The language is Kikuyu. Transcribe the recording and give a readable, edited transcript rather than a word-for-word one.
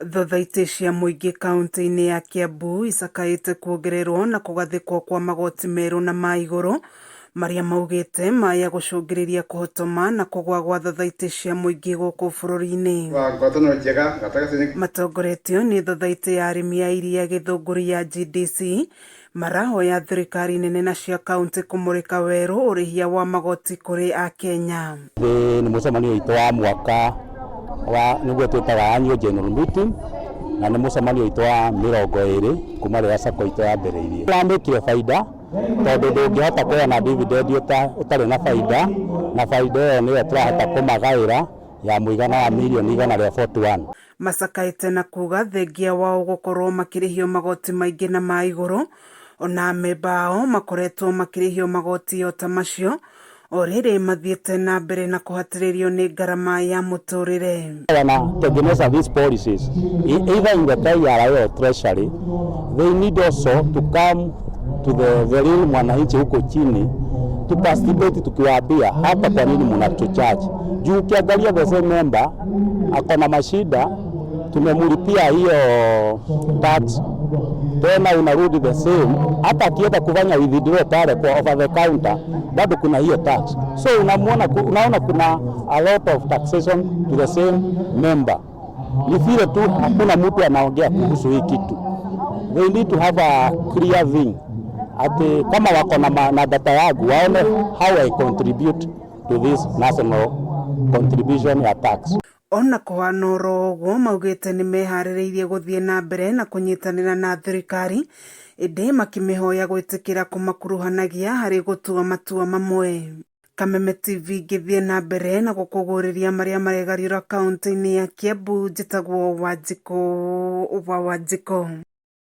Thothaitĩ cia mũingĩ kaunti-inĩ ya Kiambu icakaĩte kuongererwo na kũgathĩkwo kwa magoti merũ na ma igũrũ marĩa maugĩte maya gũcũngĩrĩria kũhotoma na kũgũa gwa thothaitĩ cia mũingĩ gũkũ bũrũri-inĩ. Wa ngwatanĩro njega gatagatĩ-inĩ. Matongoretio nĩ thothaitĩ ya arĩmi a iria Gĩthũngũri ya GDC marahoya thirikari nene na cia kaunti kũmũrĩka werũ ũrĩhia wa magoti kũrĩ Akenya. Thĩ nĩ mũcemanio witũ wa mwaka wa nĩguo twĩtaga annual general meeting, na nĩ mũcemanio witũ wa 20 kuma rĩrĩa sacco itũ yambĩrĩirie. Tũramĩkire baida tondũ ndũngĩhota kũheana dividend ũtarĩ na baida, na baida ĩyo nĩyo tũrahota kũmagaĩra ya mũigana wa mirioni 141. Macakaĩte na kuga thengia wao gũkorwo makĩrĩhio magoti maingĩ na ma igũrũ, ona amemba ao makoretwo makĩrĩhio magoti o ta macio o rĩrĩ mathiĩte na mbere na kũhatĩrĩrio nĩ ngarama ya mũtũrĩre. Wanatengeneza these policies either in the KRA or Treasury, they need also to come to the real mwananchi huko chini to participate, tukiwaambia hapa kwa nini mnatucharge. Juu ukiangalia the same member ako na mashida, tumemlipia hiyo tax, tena unarudi the same. Hata akienda kufanya withdraw pale kwa over the counter bado kuna hiyo tax, so unamuona, unaona kuna a lot of taxation to the same member. Ni vile tu hakuna mtu anaongea kuhusu hii kitu. They need to have a clear thing ati kama wako na data yangu waone how I contribute to this national contribution ya tax. Ona kũhana oro ũguo, maugĩte nĩ meharĩrĩirie gũthiĩ na mbere na kũnyitanĩra na thirikari, ĩndĩ makĩmĩhoya gwĩtĩkĩra kũmakuruhanagia harĩ gũtua matua mamwe. Kameme TV ngĩthiĩ na mbere na gũkũgũrĩria marĩa maregariũra kaunti-inĩ ya Kiambu, njĩtagwo Wanjikũ wa Wanjikũ.